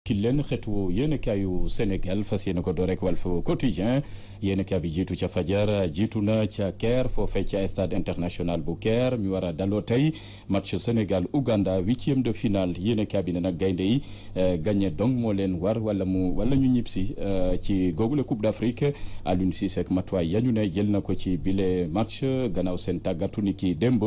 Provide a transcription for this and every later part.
ki leen xeetu yéenekaayu Sénégal fas yéene ko door rek Walf Quotidien yéenekaay bi jiitu ca fajar jiitu na ca Caire foofee ca stade international bu Caire mi war a daloo tey match Sénégal Ouganda 8e de finale yéenekaay bi ne nag gaynde yi gagné donc moo leen war wala ñu ñibbisi ci googule Coupe d'Afrique Aliou Cissé ak matuwaay ya ñu ne jël na ko ci bile match gannaaw seen tàggatu ni ki démb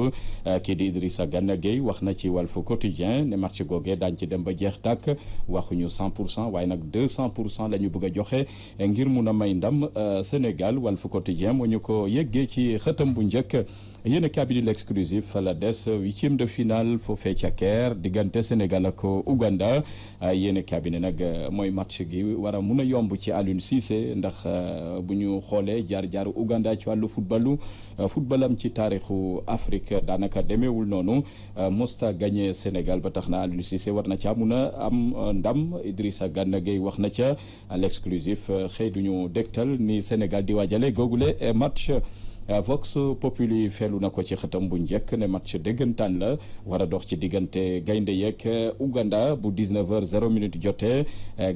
kii di Idrissa Gana Gueye wax na ci Walf Quotidien ne match googee daañu ci dem ba jeex tàkk waxuñu 100% waaye nag 200% la ñu bëgg a joxe ngir mun a may ndam Sénégal Walf Quotidien moo ñu ko yëggee ci xëtam bu njëkk yéen a kabidi l'exclusif fa la des 8e de finale foofee ca Caire diggante Sénégal ak Ouganda yéen a kabine nag mooy match gi war a mun a yomb ci Aliou Cissé ndax bu ñu xoolee jaar-jaaru Ouganda ci wàllu footballam ci taarixu Afrique daanaka demeewul noonu mosta gagné Sénégal ba tax na Aliou Cissé war na ca mun a am ndam Idrissa Gana Gueye wax na ca l'exclusif xëy duñu dégtal ni Sénégal di waajale googule match Vox Populi feelu na ko ci xëtam bu njëkk ne match déggantaan la war a dox ci diggante gaynde yeeg Ouganda bu 19h00 jotee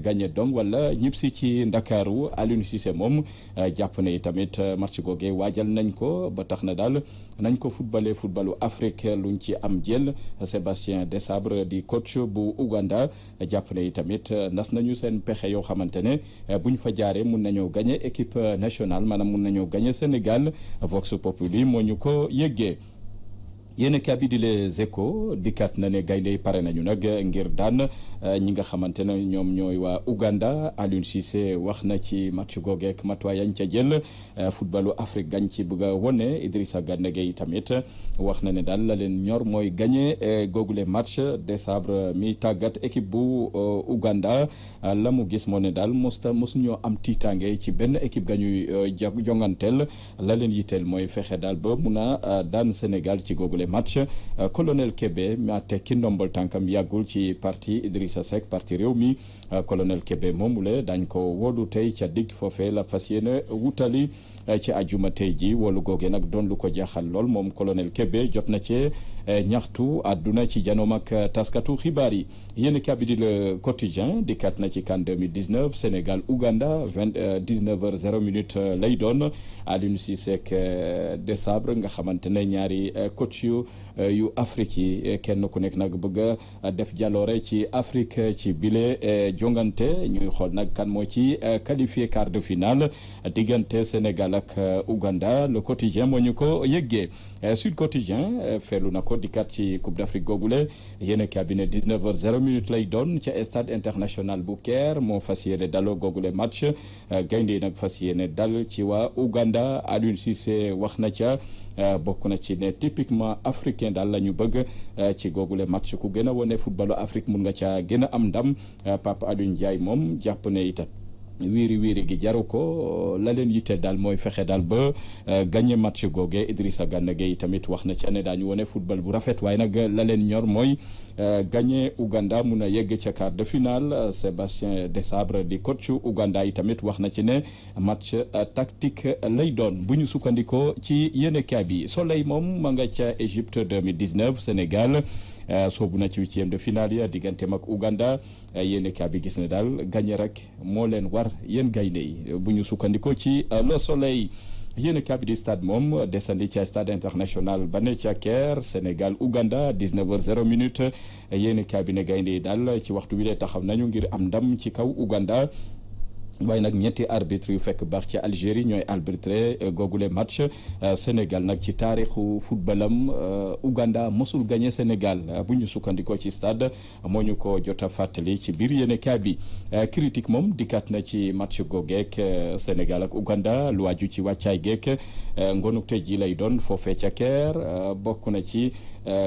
gagné dong wala ñibbisi ci Ndakaaru Aliou Cissé moom jàpp ne tamit match googee waajal nañ ko ba tax na daal nañ ko footballu Afrique luñ ci am jël Sébastien Desabre di coach bu Ouganda jàpp ne tamit nas nañu seen pexe yoo xamante ne buñ fa jaaree mun nañoo gagné équipe nationale maanaam mun nañoo gagné Sénégal. Vox Populi moo ñu ko yëggee yéen a bi di Les Échos dikkaat na ne gaynde yi pare nañu nag ngir daan ñi nga xamante ne ñoom ñooy waa Ouganda Aliou Cissé wax na ci match googeek matuwaay yañ ca jël footballu Afrique gañ ci bëgg a wone Idrissa Gana Gueye tamit wax na ne daal la leen ñor mooy gagné googule match Desabre mi tàggat équipe bu Ouganda la mu gis moo ne daal mosuñoo am tiitaange ci benn équipe gañuy jonganteel la leen yitteel mooy fexe daal ba mun a daan Sénégal ci googule match colonel Kébé ma tekki ndombol tànkam yàggul ci parti Idrissa Seck parti réew mi colonel Kébé moomule dañ ko wóolu tey ca digg foofee la fas yéene wutali ci ajuma tey ji wóolu googee nag doon lu ko jaaxal lool moom colonel Kébé jot na ci ñaxtu àdduna ci janoom ak taskatu xibaar yi yéen kabi di Le Quotidien dikkaat na ci CAN 2019 Sénégal Ouganda 19h00 lay doon Aliou Cissé ak Desabre nga xamante ne ñaari coach yu Afrique yi kenn ku nekk nag bëgg a def jaloore ci Afrique ci bile jongante ñuy xool nag kan moo ci qualifié quart de finale diggante Sénégal ak Ouganda Le Quotidien moo ñu ko yëggee Sud Quotidien feelu na ko dikkaat ci Coupe d'Afrique googule yéen cabinet 19h00 lay doon ca stade international bu Caire moo fas yéene daloo googule match gaynde nag fas yéene dal ci waa Ouganda Aliou Cissé wax na ca bokk na ci ne typiquement africain daal la ñu bëgg ci googule match ku gën a wone footballu Afrique mun nga caa gën a am ndam Papa Aliou Ndiaye moom jàpp ne itam wiiri gi jaru ko la leen yitteel daal mooy fexe daal ba gagné match googe Idrissa Gana Gueye tamit wax na ci ne daañu wone football bu rafet waaye nag la leen ñor mooy gagné Ouganda mun a yegg ca quart de finale Sébastien Desabre di coach Ouganda yi tamit wax na ci ne match tactique lay doon bu ñu sukkandikoo ci yéenekaay bi Soleil moom ma nga ca Égypte 2019 Sénégal soobu na ci 8e de finale ya digganteem ak Ouganda yéenekaay bi gis ne daal gagné rek moo leen war yéen gaynde yi bu ñu sukkandikoo ci Le Soleil yéenekaay bi di stade moom desandi ca stade international ba ne ca Caire Sénégal Ouganda 19h00 yéenekaay bi ne gaynde yi daal ci waxtu wi lee taxaw nañu ngir am ndam ci kaw Ouganda waaye nag ñetti arbitre yu fekk baax ci Algérie ñooy arbitré googule match Sénégal nag ci taarixu footballam Ouganda mosul gagné Sénégal bu ñu sukkandikoo ci stade moo ñu ko jot a fàttali ci biir yéenekaay bi critique moom dikkaat na ci match googeek Sénégal ak Ouganda lu waaju ci wàccaay geek ngonuk tey ji lay doon foofee ca Caire bokk na ci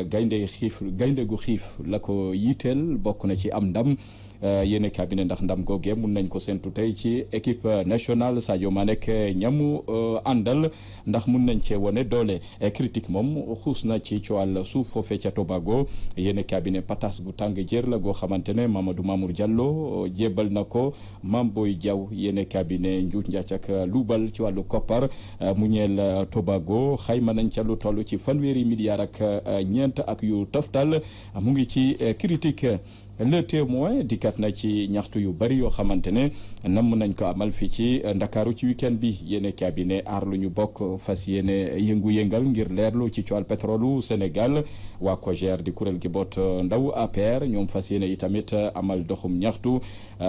gaynde gu xiif la ko yiiteel bokk na ci am ndam yéen cabinet ndax ndam googee mun nañ ko séntu tey ci équipe nationale Sadio Mané ak ñamu àndal ndax mun nañ cee wone doole critique moom xuus na ci coowal suuf foofee ca Tobago yéen cabinet patas gu tàng jër la goo xamante ne Mamadou Mamour Diallo jébal na ko Mame Boye Diaw yéen cabinet njuuj njaac ak luubal ci wàllu koppar mu ñeel Tobago xayma nañ ca lu toll ci 1 milliard ak ñeent ak yu toftal mu ngi ci critique Le Témoin dikkat na ci ñaxtu yu bari yoo xamante ne namm nañ ko amal fii ci Ndakaaru ci week-end bi yéen cabinet aar lu ñu bokk fas yéene yëngu-yëngal ngir leerlu ci coowal pétrole Sénégal waa COJER di kuréel gi boot ndaw APR ñoom fas yéene itamit amal doxum ñaxtu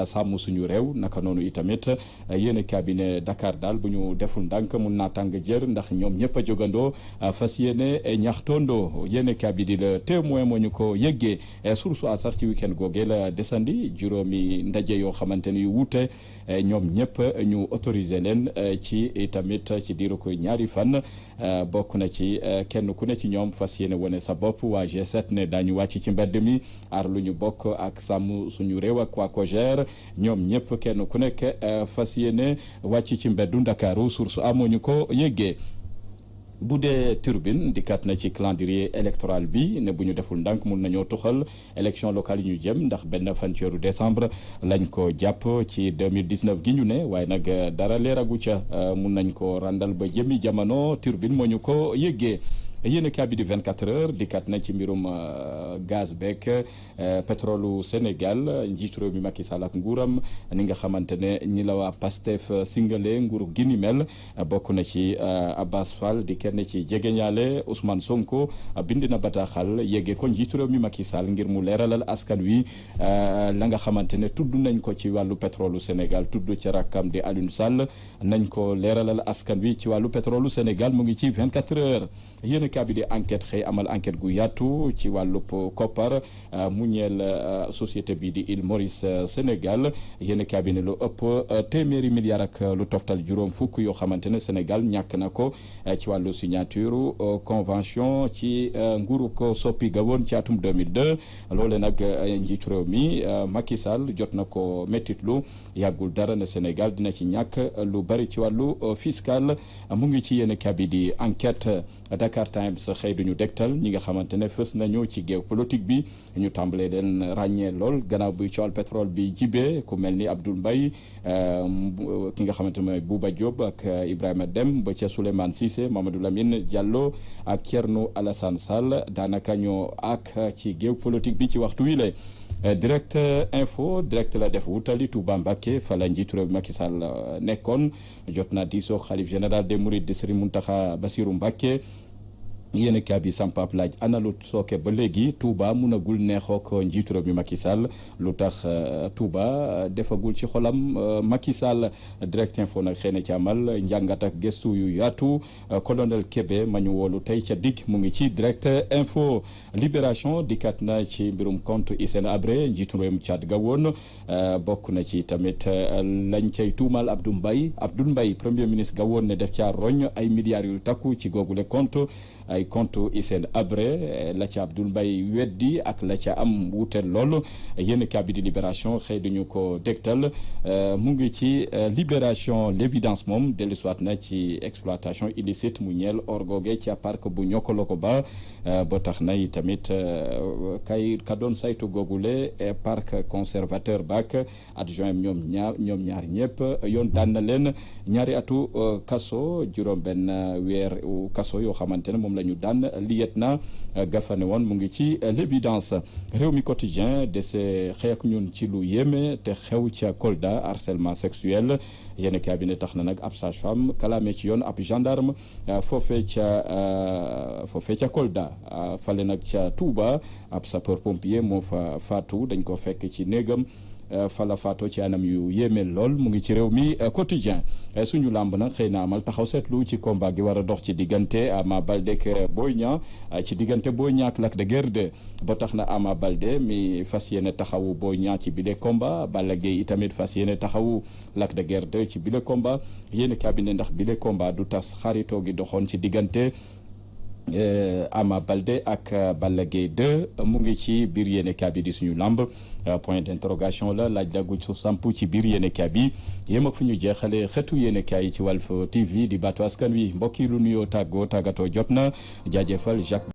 sàmm suñu réew naka noonu itamit yéen cabinet Dakar daal bu ñu deful ndànk mun naa tàng jër ndax ñoom ñëpp a jógandoo fas yéene ñaxtoondoo yéen cabinet Le Témoin moo ñu ko yëggee source a sax ci week-end googee la desandi juróomi ndaje yoo xamante ni wuute ñoom ñëpp ñu autorisé leen ci tamit ci diiru ko ñaari fan bokk na ci kenn ku ne ci ñoom fas yéene wane sa bopp waa G7 ne daañu wàcc ci mbedd mi aar lu ñu bokk ak sàmm suñu réew ak waa COJER ñoom ñëpp kenn ku nekk fas yéene wàcc ci mbeddu Ndakaaru source amoo ñu ko yëggee. bu dee turbine dikkaat na ci calendrier électoral bi ne bu ñu deful ndànk mun nañoo tuxal élection locale yi ñu jëm ndax benn fan ci weeru décembre lañ ko jàpp ci 2019 gi ñu ne waaye nag dara leeragu ca mun nañ ko randal ba jëmi jamono turbine moo ñu ko yëggee. yéen a bi di 24 heures dikkat na ci mbirum gaz beeg pétrole Sénégal njiitu réew mi Macky Sall ak nguuram ni nga xamante ne ñi la waa Pastef singale nguuru gi ni mel bokk na ci Abbas Fall di kenn ci jegeñaale Ousmane Sonko bind na bataaxal yeggee ko njiitu réew mi Macky Sall ngir mu leeralal askan wi la nga xamante ne tudd nañ ko ci wàllu pétrole Sénégal tudd ci rakkam di Alioune Sall nañ ko leeralal askan wi ci wàllu pétrole Sénégal mu ngi ci 24 heures yéen bi di enquête xëy amal enquête gu yaatu ci wàllub koppar mu ñeel société bi di Île Maurice Sénégal yéen cabinet lu ëpp téeméeri milliards ak lu toftal juróom fukk yoo xamante ne Sénégal ñàkk na ko ci wàllu signature convention ci nguuru ko soppi ga woon ci atum 2002 loole nag njiitu réew mi Macky Sall jot na ko méttitlu yàggul dara ne Sénégal dina ci ñàkk lu bari ci wàllu fiscal mu ngi ci yéen cabinet di enquête Dakar Times xëy duñu dégtal ñi nga xamante ne fës nañu ci géew politique bi ñu tàmbalee leen ràññee lool gannaaw buy coowal pétrole bi jibee ku mel ni Abdoul Mbaye ki nga xamante ne Bouba Diop ak Ibrahima Dem ba ca Souleymane Cissé Mamadou Lamine Diallo ak Thierno Alassane Sall daanaka ñoo ak ci géew politique bi ci waxtu wi la direct info direct la def wutali Touba Mbacké fa la njiitu réew Macky Sall nekkoon jot na diisoo xalif général des Mourides di Serigne Mountakha Bassirou Mbacké yéen a bi sampap laaj ana lu sooke ba léegi Touba munagul neexoo ko njiitu réew mi Macky Sall lu tax Touba defagul ci xolam Macky Sall direct info nag xëy na ci amal njàngat ak gëstu yu yaatu colonel Kébé ma ñu woolu tey ca dig mu ngi ci direct info libération dikkat na ci mbirum compte Hissène Habré njiitu réew mi Tchad ga woon bokk na ci tamit lañ cay tuumal Abdoul Mbaye premier ministre ga woon ne def caa roñ ay milliards yu takku ci googule compte ay compte Hissène Habré la ca Abdoul Mbaye weddi ak la ca am wuuteel lool yéen kabi di libération xëy duñu ko dégtal mu ngi ci libération l'évidence moom dellusiwaat na ci exploitation illicite mu ñeel orgoge ca parc bu Niokolo-ko ba tax na tamit ka doon saytu googule parc conservateur baak adjoint ñoom ñaar ñëpp yoon daan na leen ñaari atu kaso juróom benn weer kaso yoo xamante ne moom la ñu daan lieutenant Gafane woon mu ngi ci l'évidence réew mi quotidien dese xëy ak ñun ci lu yéeme te xew ca Kolda harcèlement sexuel yéen cabinet tax na nag ab sage-femme kalaame ci yoon ab gendarme foofee ca Kolda fale nag ca Touba ab sapeur pompier moo fa faatu dañ ko fekk ci néegam fala faatoo ci anam yu yéeme lool mu ngi ci réew mi quotidien suñu làmb nag xëy na amal taxaw seetlu ci combat gi war a dox ci diggante Ama Baldé ak Boy Niang ci diggante Boy Niang ak Lac de Guiers 2 ba tax na Ama Baldé mi fas yéene taxawu Boy Niang ci bile combat Balla Gaye itamit fas yéene taxawu Lac de Guiers 2 ci bile combat yéen cabinet ndax bile combat du tas xaritoo gi doxoon ci diggante Ama Baldé ak Balla Gaye 2 mu ngi ci biir yéenekaay bi di suñu lamb point d'interrogation la laaj lagu su samp ci biir yéenekaay bi yéem ak fu ñu jeexale xeetu yéenekaay yi ci Walf TV di baatu askan wi mbokk yi lu nuyoo tàggatoo jot na jaajëfal Jacques